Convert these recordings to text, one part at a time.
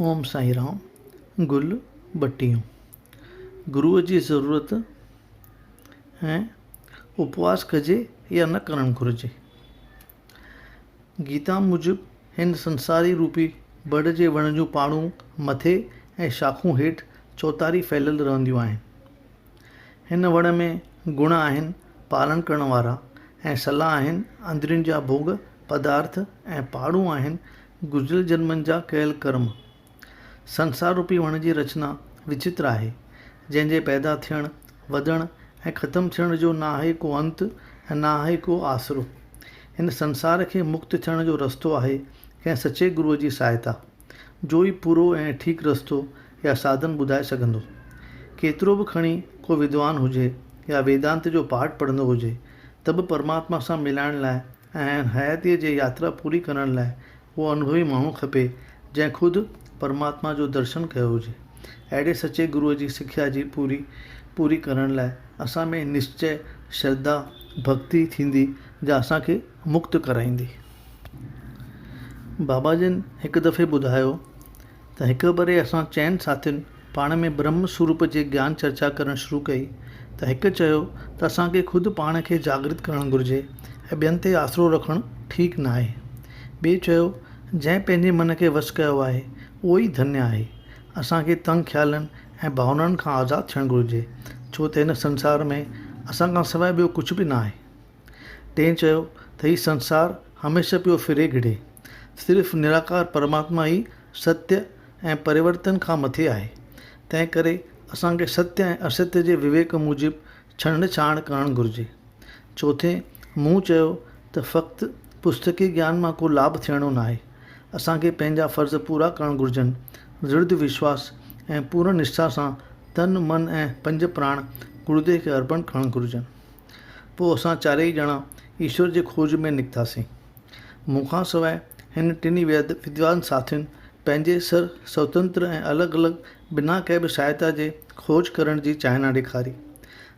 اوم سائين رام، گل ٻٽيهون، گروء جي ضرورت ۽ اپواس ڪجي يا نه ڪرڻ گهرجي. گيتا موجب هن سنساري روپي بڙ جي وڻ جون پاڙون مٿي ۽ شاخون هيٺ چوڌاري ڦهليل رهنديون آهن. هن وڻ ۾ گڻ آهن پالڻ ڪرڻ وارا ۽ سلا آهن اندرين جا ڀوڳ پدارٿ ۽ پاڙون آهن گذريل جنمن جا ڪيل ڪرم. سنسار روپي وڻ جي رچنا وچتر آهي، جنهن جي پيدا ٿيڻ، وڌڻ ۽ ختم ٿيڻ جو نه آهي ڪو انت ۽ نه آهي ڪو آسرو. هن سنسار کي مڪت ٿيڻ جو رستو آهي ڪنهن سچي گروء جي سهائتا، جو ئي پورو ۽ ٺيڪ رستو يا ساڌن ٻڌائي سگهندو. ڪيترو به کڻي ڪو ودوان هجي يا ويدانت جو پاٺ پڙهندو هجي ته به پرماتما سان ملائڻ لاء ۽ حياتيء جي ياترا پوري ڪرڻ لاء اهو انوڀوي ماڻهو کپي، جنهن خود پرماتما جو درشن ڪيو هجي. اهڙي سچي گروء جي سکيا جي پوري پوري ڪرڻ لاء اسان ۾ نشچي، شرڌا، ڀڳتي ٿيندي جا اسان کي مڪت ڪرائيندي. بابا جن هڪ دفعي ٻڌايو ته هڪ ڀيري اسان چئن ساٿين پاڻ ۾ برهم سروپ جي گيان چرچا ڪرڻ شروع ڪئي ته هڪ چيو ته اسان کي خود پاڻ کي جاڳرت ڪرڻ گهرجي ۽ ٻين تي آسرو رکڻ ٺيڪ ناهي. ٻئي چيو جنهن پنهنجي من کي وس ڪيو آهي اهو ئي ڌنيه آهي. اسان کي تنگ خيالن ۽ ڀاونائن کان آزاد ٿيڻ گهرجي ڇو ته هن سنسار ۾ اسان کان سواء ٻيو ڪجهه به ناهي. ٽئين چيو ته هي سنسار هميشه پيو ڦري گهڙي. صرف نراڪار پرماتما ئي ستيه ۽ پريورتن کان مٿي آهي. تنهن ڪري اسان کي ستيه ۽ اسيتيه جي وويڪ موجب ڇنڊ ڇاڻ ڪرڻ گهرجي. چوٿين مون چيو ته فقط پستڪي گيان مان ڪو لاڀ ٿيڻو ناهي. اسان کي پنهنجا فرض پورا ڪرڻ گهرجن. درڙھ وشواس ۽ پورن نشٺا سان تن، من ۽ پنج پراڻ گروديو کي ارپڻ ڪرڻ گهرجن. پوء اسان چارئي ڄڻا ايشور جي کوج ۾ نڪتاسين. مون کان سواء هن ٽنهي ودوان ساٿين پنهنجي سر سوتنتر ۽ الڳ الڳ بنا ڪنهن به سهائتا جي کوج ڪرڻ جي چاهنا ڏيکاري.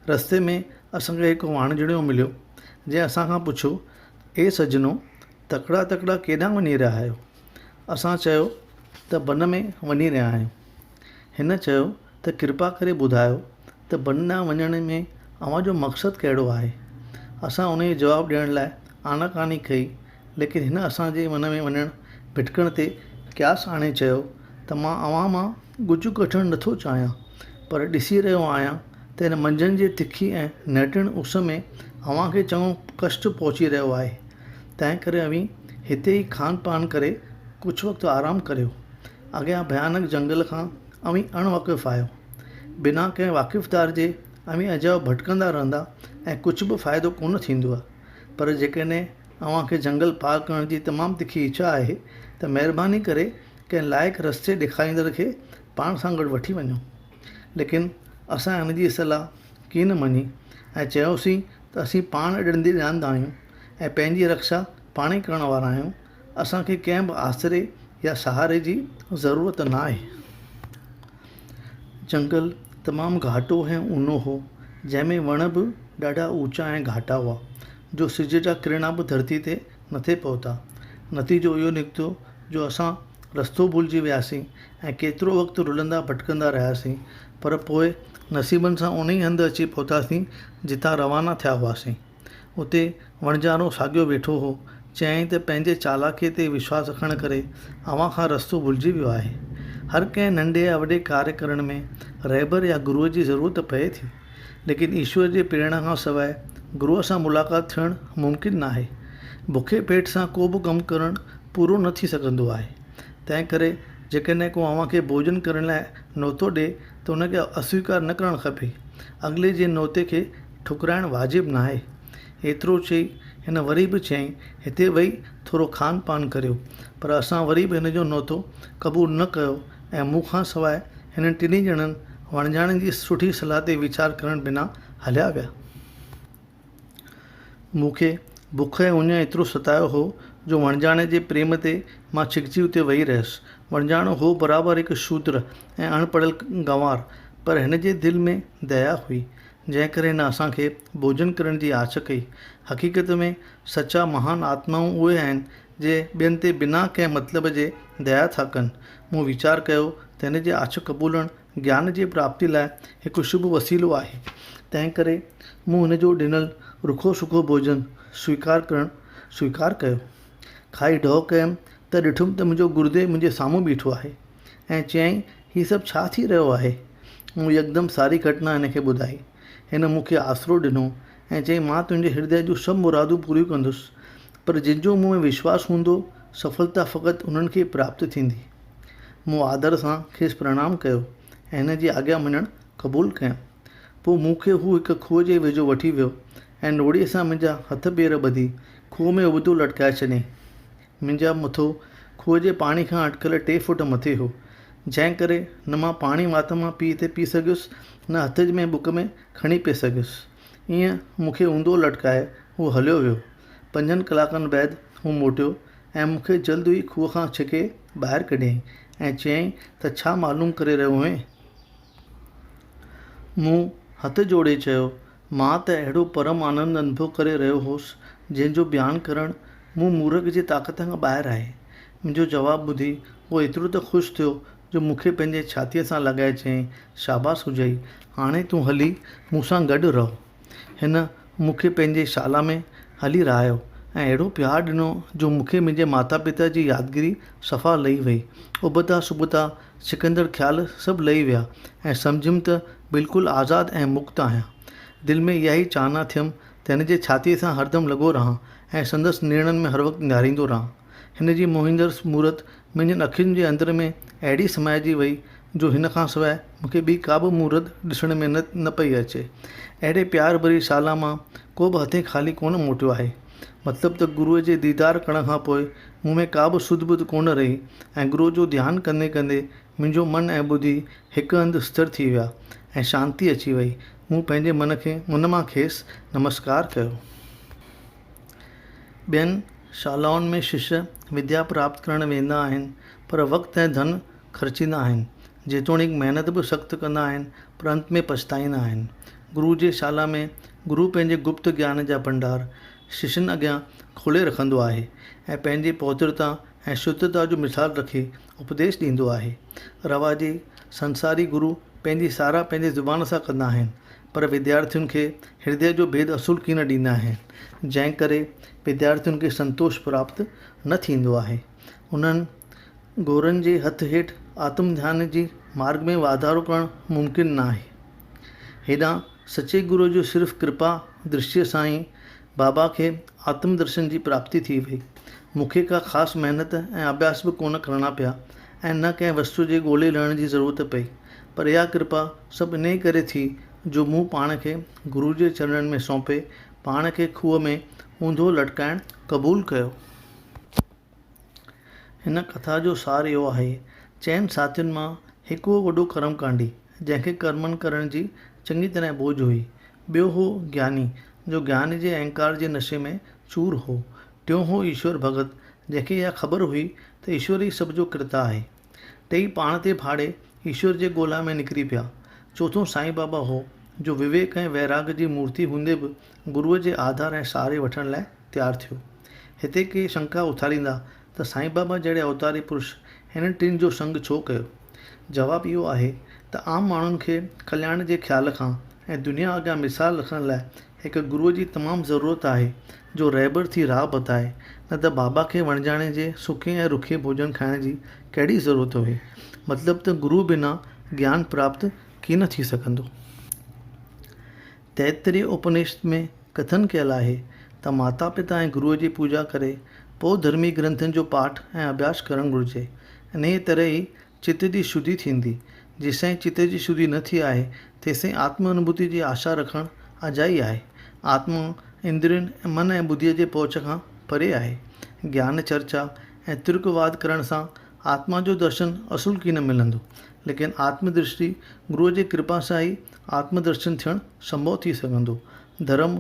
رستي ۾ اسان کي هڪ واڻجڻيو مليو، جنهن اسان کان پڇيو، اي سڄڻو! تڪڙا تڪڙا ڪيڏانهن وڃي رهيا آهيو؟ اسان چيو ته بن ۾ وڃي رهيا آهيون. هن چيو ته ڪرپا ڪري ٻڌايو ته بن ڏانهن وڃڻ ۾ اوهان جو مقصد ڪهڙو آهي؟ اسان انهيء جواب ڏيڻ لاء آناڪاني ڪئي، ليڪن هن اسان جي ون ۾ وڃڻ ڀٽڪڻ تي قياس آڻي چيو ته مان اوهان مان ڳجهه ڪڍڻ نٿو چاهيان، پر ڏسي رهيو آهيان ته هن منجهند جي تکي ۽ نهٽڻ اس ۾ اوهان کي چڱو ڪشٽ پهچي رهيو آهي، تنهنڪري اوهين هتي ئي کان پان ڪري ڪجهه وقت آرام ڪريو. اڳيان ڀيانڪ جهنگل کان اوهين اڻ واقف آهيو. بنا ڪنهن واقفدار جي اوهين اجايو ڀٽڪندا رهندا ۽ ڪجهه به فائدو ڪونه ٿيندو. پر جيڪڏهن اوهان کي جهنگل پار ڪرڻ جي تمام تکي اڇا آهي ته مهرباني ڪري ڪنهن لائق رستي ڏيکاريندڙ کي پاڻ سان گڏ وٺي وڃو. ليڪن اسان هن جي صلاح ڪين مڃي ۽ چيوسين ته اسين پاڻ ڏندي ڏاند آهيون ۽ پنهنجي رڪشا پاڻ ئي ڪرڻ وارا آهيون. اسان کي ڪنهن به آسري يا سهاري جي ضرورت ناهي. جهنگل تمام گهاٽو ۽ اونهو هو، جنهن ۾ وڻ به ڏاڍا اوچا ۽ گهاٽا هئا، جو سج جا ڪرڻا به ڌرتي تي نٿي پهتا. نتيجو اهو نڪتو جو اسان رستو ڀلجي وياسين ۽ ڪيترو وقت رلندا ڀٽڪندا رهياسين، پر پوء نصيبن سان انهي هنڌ اچي پهتاسين، جتان روانا ٿيا هئاسين. اتي وڻجارو ساڳيو ويٺو هو. چيائين ته پنهنجي چالاڪيء تي وشواس رکڻ ڪري اوهان کان رستو ڀلجي ويو آهي. هر ڪنهن ننڍي يا وڏي ڪاريه ڪرڻ ۾ رهبر يا گروء جي ضرورت پئي ٿي. ليڪن ايشور جي پريرڻا کان سواء گروء سان ملاقات ٿيڻ ممڪن ناهي. بکئي پيٽ سان ڪو به ڪم ڪرڻ پورو نه ٿي سگهندو آهي. تنهن ڪري جيڪڏهن ڪو اوهان کي ڀوڄن ڪرڻ لاء نوتو ڏئي ته ان کي اسويڪار نه ڪرڻ کپي. اڳلي جي نوتي کي ٺڪرائڻ واجب ناهي. ايترو چئي هن وري به چيائين، هتي ويهي ٿورو کان پان ڪريو. پر اسان وري به هن جو نوتو قبول نه ڪيو ۽ مون کان سواء هنن ٽنهي ڄڻن وڻجاڻن جي سٺي صلاح تي ويچار ڪرڻ بنا هليا ويا. مون کي بک ۽ اڃ ايترو ستايو هو جو وڻجاڻي جي پريم تي مان ڇڪجي اتي ويهي رهيس. وڻجاڻو هو برابر هڪ شودر ۽ اڻ پڙهيل گنوار، پر هن جي دل ۾ ديا هئي، جنهن ڪري هن اسان کي ڀوڄن ڪرڻ جي آڇ ڪئي. حقيقت ۾ سچا مهان آتمائون اهي آهن، جي ٻين تي بنا ڪنهن مطلب جي ديا ٿا ڪن. مون ويچار ڪيو ته هن جي آڇ قبولڻ گيان جي پراپتي لاء هڪ شڀ وسيلو آهي، تنهنڪري مون هن جو ڏنل رکو سکو ڀوڄن سويڪار ڪرڻ سويڪار ڪيو. کائي ڍؤ ڪيم ته ڏٺم ته منهنجو گرديو منهنجي سامهون بيٺو آهي ۽ چيائين، هي سڀ ڇا ٿي رهيو آهي؟ مون يڪدم ساري گهٽنا هن کي ٻڌائي. هن مون کي آسرو ڏنو ۽ چيائين، مان تنهنجي هردي جون سڀ مرادون پوريون ڪندس، پر جن جو مون ۾ وشواس هوندو، سڦلتا فقط انهن کي ئي پراپت ٿيندي. مون آدر سان کيس پرڻام ڪيو ۽ هن جي آگيا مڃڻ قبول ڪيم. پوء مون کي هو هڪ کوهه جي ويجهو وٺي ويو ۽ نوڙيء سان منهنجا هٿ پير ٻڌي کوهه ۾ ابتو لٽڪائي ڇڏيائين. منهنجا مٿو کوهه جي پاڻي کان اٽڪل ٽي فوٽ مٿي هو، جنهن ڪري نه مان پاڻي وات مان پي ٿي پي سگهيس نه هٿ ۾ ٻڪ ۾ کڻي پئي سگهيس. ايئن مون کي اونڌو لٽڪائي هو هليو ويو. پنجن ڪلاڪن بعد هو موٽيو ۽ مون کي جلد ئي کوهه کان ڇڪي ٻاهر ڪڍيائين ۽ چيائين ته ڇا معلوم ڪري رهيو هئين؟ مون هٿ جوڙي چيو، مان ته اهڙو پرم آنند انڀو ڪري رهيو هوس، جنهن جو بيان ڪرڻ مون مورک جي طاقت کان ٻاهر آهي. منهنجو جواب ٻڌي هو ايترو ته خوش ٿيو جو مون کي پنهنجي ڇاتيء سان لڳائي چيائين، شاباس هجئي، هاڻي تون هلي مون سان گڏ رهه. هن مون کي پنهنجي شالا ۾ هلي رهايو ۽ اهڙو پيار ڏنو جو مون کي منهنجي ماتا پتا جي يادگيري صفا لهي وئي. ابتا سبتا ڇڪندڙ خيال سڀ لهي ويا ۽ سمجهيم ته بلڪل آزاد ۽ مڪت آهيان. دل ۾ اها ئي چاهنا ٿيم ته هن جي ڇاتيء سان هردم لڳو رهان ۽ سندس نيڻن ۾ هر وقت نهاريندو رهان. هن جي موهيندڙ مورت منهنجين اکين جي اندر ۾ اهڙي سمائجي وئي جو هن کان سواء مون کي ٻي ڪا به مورت ڏسڻ ۾ نه نه پئي اچي. اهڙي پيار ڀري شالا مان ڪو به هٿين خالي ڪونه موٽيو آهي. مطلب ته گروء جي ديدار ڪرڻ کان پوء مون ۾ ڪا به سڌ ٻڌ ڪونه رهي ۽ گروء جو ڌيان ڪندي ڪندي منهنجو من ۽ ٻڌي هڪ هنڌ اسٿر ٿي ويا ۽ شانتي اچي وئي. مون پنهنجي من کي من مان کيس نمسڪار ڪيو. ٻين شالائن ۾ ششيه وديا پراپت ڪرڻ ويندا آهن پر وقت ۽ ڌن خرچيندا آهن. جيتوڻيڪ محنت به سخت ڪندا آهن پر انت ۾ پڇتائيندا آهن. گرو جي شالا ۾ گرو پنهنجي گپت گيان جا ڀنڊار ششين اڳيان کولي رکندو آهي ۽ پنهنجي پوترتا ۽ شڌتا جو مثال رکي اپديش ڏيندو آهي. رواجي سنساري گرو پنهنجي ساراهه پنهنجي زبان سان ڪندا آهن پر وديارٿين کي هردي جو ڀيد اصول ڪين ڏيندا آهن، جنهن ڪري وديارٿين کي سنتوش پراپت نه ٿيندو آهي. انهن گورن جي هٿ هيٺ آتم ڌيان جي مارڳ ۾ واڌارو ڪرڻ ممڪن ناهي. هيڏانهن سچي گروء جي صرف ڪرپا درشٽيء سان ئي بابا کي آتم درشن جي پراپتي ٿي وئي. مون کي ڪا خاص محنت ۽ اڀياس به ڪونه ڪرڻا پيا ۽ نه ڪنهن وستو جي ڳولي لهڻ جي ضرورت پئي. پر اها ڪرپا سڀ انهيء ڪري ٿي جو مون پاڻ کي گرو جي چرڻن ۾ سونپي پاڻ کي کوهه ۾ اونڌو لٽڪائڻ قبول ڪيو. هن ڪٿا جو سار اهو آهي، چئن ساٿين مان هڪ هو وڏو ڪرم ڪانڊي، جنهن کي ڪرمن ڪرڻ جي چڱي طرح ٻوجهه هئي. ٻيو هو گياني، جو گيان جي اهنڪار جي نشي ۾ چور هو. ٽيون هو ايشور ڀڳت، جنهن کي اها خبر هئي ته ايشور ئي سڀ جو ڪرتا آهي. ٽيئي پاڻ تي ڦاڙي ايشور جي ڳولا ۾ نڪري پيا. چوٿون سائين بابا هو، جو وويڪ ۽ ويراڳ جي مورتي هوندي به گروء جي آڌار ۽ سهاري وٺڻ لاء تيار ٿيو. هتي ڪي شنڪا اٿاريندا ته سائين بابا جهڙي اوتاري پرش هنن ٽن جو سنگ ڇو ڪيو؟ جواب اهو آهي ته عام ماڻهن کي ڪلياڻ جي خيال کان ۽ دنيا اڳيان مثال رکڻ لاء هڪ گروء جي تمام ضرورت آهي جو رهبر ٿي راهه بتائي، نه ته بابا کي وڻجاڻي جي سڪي ۽ رکي ڀوڄن کائڻ جي ڪهڙي ضرورت هئي. مطلب ته گرو بنا گيان پراپت ڪين ٿي سگهندو. تيتريه اپنشد ۾ ڪٿن ڪيل آهي ته ماتا پتا ۽ گروء جي پوڄا ڪري پوء ڌرمي گرنٿن جو پاٺ ۽ اڀياس ڪرڻ گهرجي. انهيء طرح ئي چت جي شڌي ٿيندي. جيسين چت جي شڌي نه ٿي آهي، تيسين آتم انوڀوتي جي آشا رکڻ اجائي آهي. آتما اندرين ۽ من ۽ ٻڌيء جي پهچ کان پري آهي. گيان چرچا ۽ ترڪ واد ڪرڻ سان آتما جو درشن اصل ڪين ملندو. ليڪن آتم درشٽي گروء جي ڪرپا سان ئي آتم درشن ٿيڻ سنڀو ٿي سگهندو. ڌرم،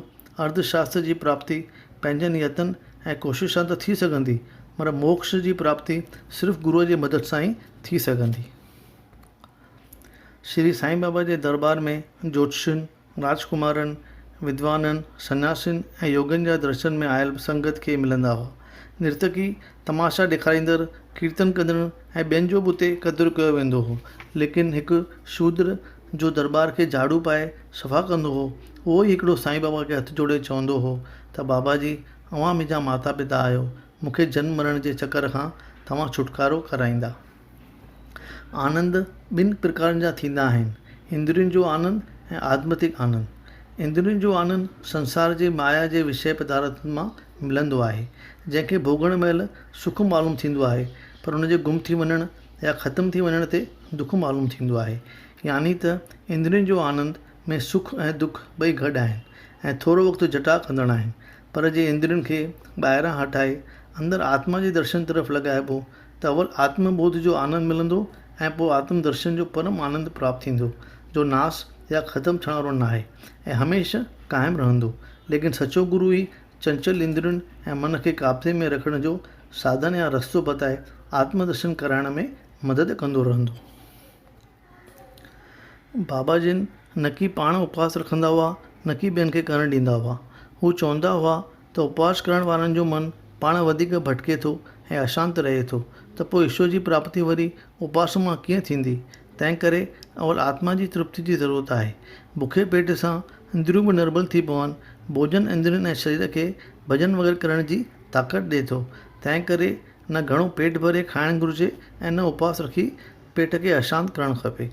ارٿ شاستر جي پراپتي پنهنجن يتن ۽ ڪوشش سان ته ٿي سگهندي، پر موڪش جي پراپتي صرف گروء جي مدد سان ئي ٿي سگهندي. شري سائين بابا جي درٻار ۾ جوتشين، راجڪمارن، ودوانن، سنياسين ۽ يوگين جا درشن ۾ آيل سنگت کي ملندا هئا. نرتڪي، تماشا ڏيکاريندڙ، ڪيرتن ڪندڙن ۽ ٻين جو به اتي قدر ڪيو ويندو هو. ليڪن هڪ شودر جو درٻار کي جهاڙو پائي صفا ڪندو هو، اهو ئي هڪڙو سائين بابا کي هٿ جوڙي چوندو هو ته بابا جي اوهان منهنجا ماتا پتا آهيو، مون کي جنم مرڻ جي چڪر کان توهان ڇوٽڪارو ڪرائيندا. آنند ٻن پرڪارن جا ٿيندا آهن، اندرين جو آنند ۽ آڌمتڪ آنند. اندرين جو آنند سنسار جي مايا جي وشيه پدارٿن مان ملندو آهي، جنهن کي ڀوڳڻ مهل سک معلوم ٿيندو آهي، پر ان جي گم ٿي وڃڻ يا ختم ٿي وڃڻ تي دک معلوم ٿيندو آهي. يعني ته اندرين جو آنند ۾ سک ۽ دک ٻئي گڏ آهن ۽ ٿورو وقت جٽاء ڪندڙ آهن، پر جي اندرين کي ٻاهران هٽائي اندر آتما جي درشن طرف لڳائبو ته اول آتم ٻوڌ جو آنند ملندو ۽ پوء آتم درشن جو پرم آنند پراپت ٿيندو، جو ناس يا ختم ٿيڻ وارو ناهي ۽ هميشه قائم رهندو. ليڪن سچو گرو ئي چنچل اندرين ۽ من کي قابضي ۾ رکڻ جو ساڌن يا رستو بتائي آتم درشن ڪرائڻ ۾ مدد ڪندو رهندو. بابا جن نڪي پاڻ اپواس رکندا هئا نڪي ٻين کي ڪرڻ ڏيندا هئا. هو چوندا هئا ته اپواس ڪرڻ وارن جو من پاڻ وڌيڪ ڀٽڪي ٿو ۽ اشانت رهي ٿو ته پوء ايشور جي پراپتي وري اپواس مان ڪيئن ٿيندي؟ تنهنڪري اول آتما جي ترپتي جي ضرورت آهي. بکئي پيٽ سان اندريون به نربل ٿي پون. ڀوڄن اندرين ۽ شرير کي ڀڄن وغيره ڪرڻ جي طاقت ڏئي ٿو. تنهنڪري نه گهڻو پيٽ ڀري کائڻ گهرجي ۽ نه اپواس رکي پيٽ کي اشانت ڪرڻ کپي.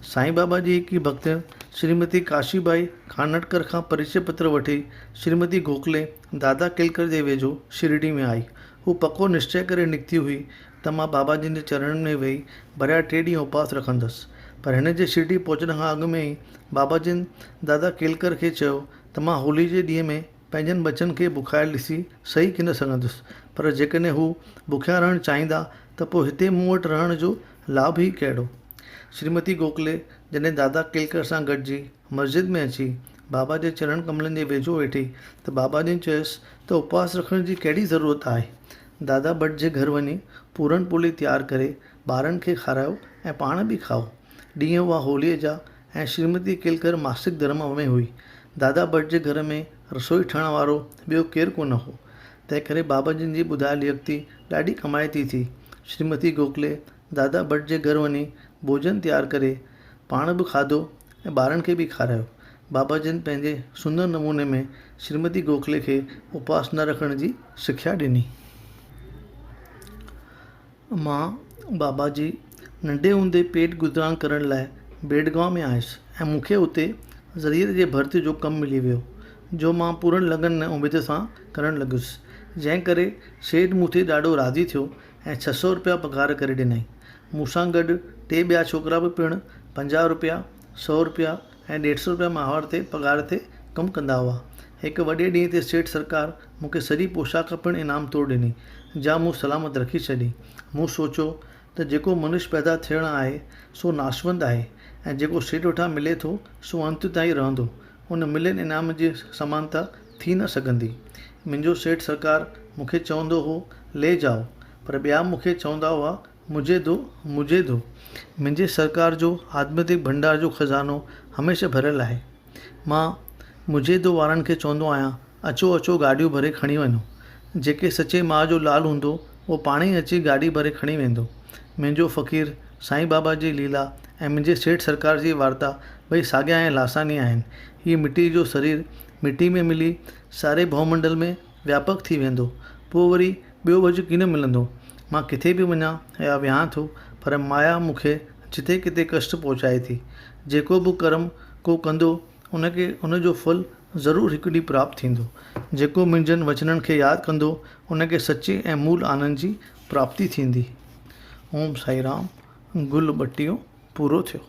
سائين بابا جي هڪ ڀڳتڻ شريمتي ڪاشي ٻائي خانٽڪر کان پريچي پتر وٺي شريمتي گوکلي دادا ڪيلڪر جي ويجهو شرڊي ۾ آئي. هوء پڪو نشچي ڪري نڪتي هئي ته مان بابا جن جي چرڻن ۾ ويهي ڀريا ٽي ڏينهن اپواس رکندس. پر هن جي شرڊي پهچڻ کان اڳ ۾ ئي بابا جن دادا ڪيلڪر کي چيو ته مان هولي جي ڏينهن ۾ پنهنجن ٻچن کي بکايل ڏسي سهي ڪين سگهندس، پر جيڪڏهن هو بکيا رهڻ چاهيندا ته پوء هتي مون وٽ رهڻ جو لاڀ ئي ڪهڙو؟ شريمتي گوکلي جڏهن دادا ڪيلڪر سان گڏجي مسجد ۾ اچي بابا جي چرڻ ڪملن جي ويجهو ويٺي ته بابا جن چيس ته اپواس رکڻ جي ڪهڙي ضرورت آهي؟ دادا ڀٽ جي گهر وڃي پورن پولي تيار ڪري ٻارن کي کارايو ۽ پاڻ به کائو. ڏينهن هئا هوليء جا ۽ شريمتي ڪيلڪر ماسڪ ڌرم ۾ هئي. دادا ڀٽ جي گهر ۾ رسوئي ٺهڻ وارو ٻيو ڪير ڪونه هو. تنهنڪري بابا جن جي ٻڌايل يڪتي ڏاڍي ڪمائتي ٿي. شريمتي گوکلي دادا ڀٽ جي گهر وڃي ڀوڄن تيار ڪري پاڻ به کاڌو ۽ ٻارن کي به کارايو. بابا جن پنهنجي سندر نموني ۾ شريمتي گوکلي کي اپواس نه رکڻ جي سکيا ڏني. مان بابا جي ننڍي هوندي پيٽ گذران ڪرڻ لاء بيڊگائون ۾ آيس ۽ مون کي اتي زرير جي ڀرت جو ڪم ملي ويو، جو مان پورن لگن ۽ اميد سان ڪرڻ لڳس، جنهن ڪري سيٺ مون تي ڏاڍو راضي ٿيو ۽ 600 رپيا پگهار ڪري ڏنائين. مون سان گڏ ٽي ٻيا ڇوڪرا به پڻ 50 رپيا، سئو رپيا ۽ ڏيڍ سئو رپيا ماهوار تي پگهار تي ڪم ڪندا هئا. هڪ وڏي ڏينهن تي سيٺ سرڪار مون کي سڄي پوشاڪ پڻ انعام طور ڏني، جا مون سلامت رکي ڇڏي. مون سوچيو ته جيڪو منش پيدا ٿيڻ آهي، سو ناشوند آهي ۽ جيڪو سيٺ وٽان ملي ٿو، سو انت تائين رهندو. ان مليل انعام جي سمانتا ٿي نه سگهندي. منهنجو سيٺ سرڪار مون کي چوندو هو، لي جائو. پر ٻيا مون کي چوندا هئا، مجهي دو، مجهي دو. منهنجي سرڪار جو آڌمتڪ ڀنڊار جو خزانو هميشه ڀريل آهي. مان مجهي دو وارن کي چوندو آهيان، اچو اچو گاڏيون ڀري کڻي وڃو. جيڪي سچي ماء جو لال هوندو، اهو پاڻ ئي اچي گاڏي ڀري کڻي ويندو. منهنجو فقير سائين بابا جي ليلا ۽ منهنجي سيٺ سرڪار جي وارتا ٻئي ساڳيا ۽ لاثاني آهن. هي مٽيء جو سرير مٽيء ۾ ملي ساري ڀومنڊل ۾ وياپڪ ٿي ويندو. پوء وري ٻيو وجهه ڪين ملندو. مان ڪٿي به وڃان يا ويهان ٿو، پر مايا مون کي جتي ڪٿي ڪشٽ پهچائي ٿي. جيڪو به ڪرم ڪو ڪندو، ان کي ان جو ڦل ضرور هڪ ڏينهن پراپت ٿيندو. جيڪو منهنجن وچنن کي ياد ڪندو، ان کي سچي ۽ مول آنند جي پراپتي ٿيندي. اوم سائين رام، گل ٻٽيهون پورو ٿيو.